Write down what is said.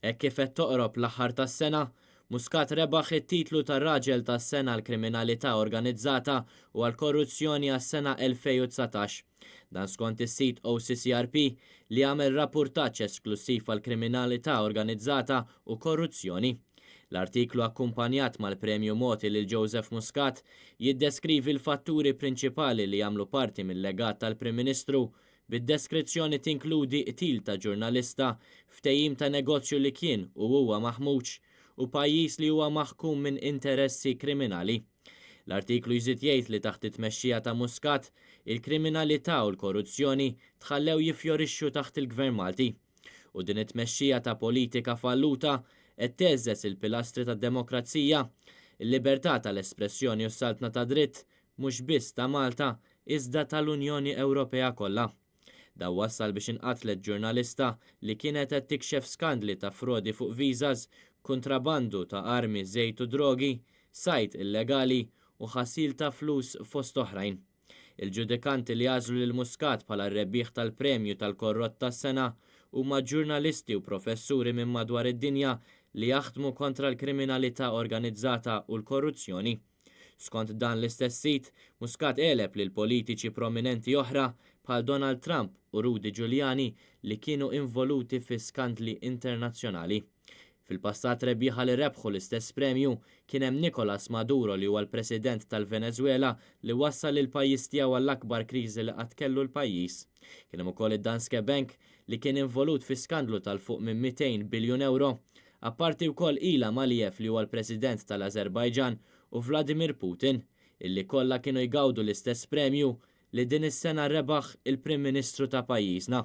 Hekk kif qed toqrob l-aħħar tas-sena, Muscat rebaħ it-titlu ta' Raġel tas-Sena għall-Kriminalità Organizzata u għall-Korruzzjoni għas-sena 2019. Dan skont is-sit OCCRP li għamel rappurtaġġ esklussiv għall-kriminalità organizzata u korruzzjoni. L-artiklu akkumpanjat mal-premju mogħti lil Joseph Muscat jiddeskrivi l-fatturi prinċipali li jagħmlu parti mil-legat tal-Prim Ministru bid-deskrizzjoni tinkludi qtil ta' ġurnalista, ftehim ta' negozju li kien u huwa maħmuġ, u pajjiż li huwa maħkum minn interessi kriminali. L-artiklu jżid jgħid li taħt it-tmexxija ta' Muscat, il-kriminalità u l-korruzzjoni tħallew jiffjorixxu taħt il-Gvern Malti. U din it-tmexxija ta' politika falluta qed theżżeż il-pilastri tad-demokrazija, il-libertà tal-espressjoni u s-saltna tad-dritt, mhux biss ta' Malta iżda tal-Unjoni Ewropea kollha. Dan wassal biex inqatlet ġurnalista li kienet qed tikxef skandli ta' frodi fuq visas, kuntrabandu ta' armi, żejt u drogi, sajd illegali u ħasil ta' flus fost oħrajn. Il-ġudikanti li għażlu lil Muscat bħala r-rebbieħ tal-Premju tal-Korrott tas-Sena huma ġurnalisti u professuri minn madwar id-dinja li jaħdmu kontra l-kriminalità organizzata u l-korruzzjoni. Skont dan l-istess sit, Muscat għeleb lil politiċi prominenti oħra bħal Donald Trump u Rudy Giuliani li kienu involuti fi skandli internazzjonali. Fil-passat rebbieħa li rebħu l-istess premju kien hemm Nicolas Maduro li huwa l-President tal-Venezwela li wassal lill-pajjiż tiegħu għall-akbar kriżi li qatt kellu l-pajjiż. Kien hemm ukoll id-Danske Bank li kien involut fi skandlu tal fuq minn 200 biljun ewro Apparti wkoll Ilham Aliyev li huwa l-President tal-Ażerbajġan u Vladimir Putin, illi kollha kienu jgawdu l-istess premju li din is-sena rebaħ il-Prim Ministru ta' pajjiżna.